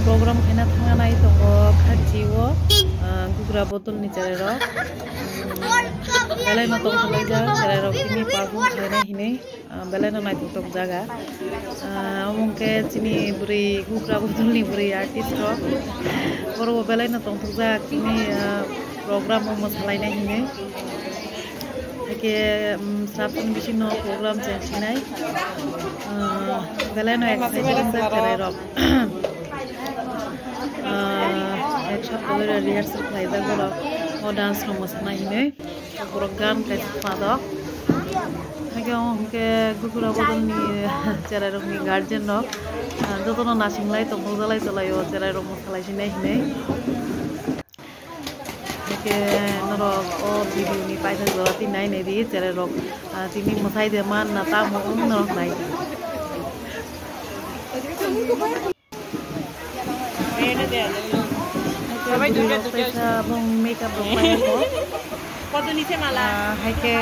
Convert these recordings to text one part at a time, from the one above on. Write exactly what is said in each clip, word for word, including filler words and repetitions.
Program khaina thangna nai tongo khatchi o, ah, Gugra Bodol ni cherai rok. Belai no tongthok laijak cherai rok tini perform khaina hinui, ah, belai no naithok thok jaga. Ah, omo hwnkhe chini bwrwi Gugra Bodol ni bwrwi artist rok. Borok bo belai no tongthok jak tini, ah, program o mwsalaina hinui. Haikhe, um, sabsini bisingo program chengsinai. Uh, belai no excited wngjak cherai rok. Uh, ek sapta dhori rehearsal khlaijak borok. O dance rok mwsana hinui. Borok gan kaisa pajak. Haikhe o hwnkhe Gugra Bodol ni cherai rok ni guardian rok. Uh, jotono nasinglai tongthok jalai tolai o cherai rok mwsalai sinai hinui. Haikhe norok o video ni paithak jora twi nai nai di, cherai rok, ah, tini mwsai de man na tamo wng norok nai di. Haikhe bwrwi rok teisa bongni makeup rok paiyakho. Ah, haikhe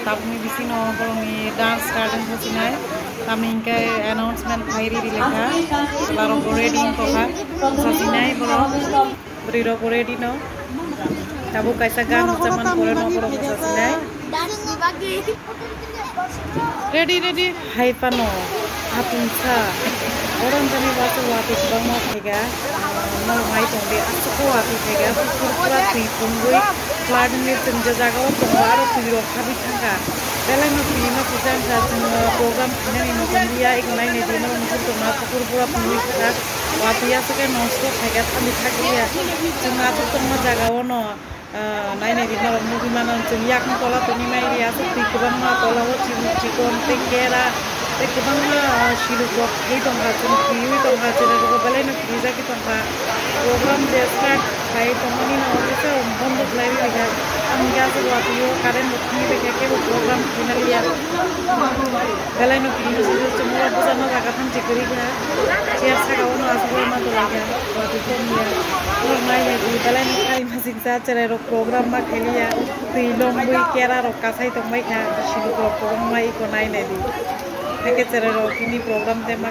tabukni bisingo borokni dance garden kho sinai. Tamni hinkhe announcement khai riri lekha. Borok bo ready wngkha. Sasinai borok. Bwrwi rok bo ready no. Tabuk kaisa gan rwchapmani pore no borok bwsa sinai. Ready, ready. Hai phano. Atungsa. Oro wngkha ni waso watwi kwbangma phaiga. Norok nai tong di. Aswk watwi phaiga. Pukur pura twi pungwi. Flood ni chwng je jaga o tongo. Aro twi rok habwi thangkha. Belai no twi no kwchang kha. Chwng program khainani no tong liya. Eko nai nai di. Norok no tong ma pukur pura pungwi kha. Watwi aswk khe nosto khaikha, thani thakliya. Chwng athuk tongma jaga o no, ah, nai nai di norok nugwi mano, chwng yakung tola tongwi mai ri, aswk twi kwbangma tola o chibuk chikon tei kera tei kwbangma, ah, siluk rok thwi tongkha, chwng thwiwi tongkha, cherai rok belai no thwijagwi tongkha. Program je start khai tongmani no office o bondo khlai ri kha. Ang gas o watwi o current bo thangwi bai kha, kebo program khaina liya. Belai no kiri no sujui chwng mura bwsa no jaga thamchi kwrwi kha. Chair saka o no aswk ma dwlai kha. Watwi tong ya. Norok nai nai di belai no kari masing cha cherai rok program ma khailiya. Twi longwi kera rok kasai tong bai kha. Siluk rok kwbangma iko nai nai di. Haikhe cherai rok tini program de ma.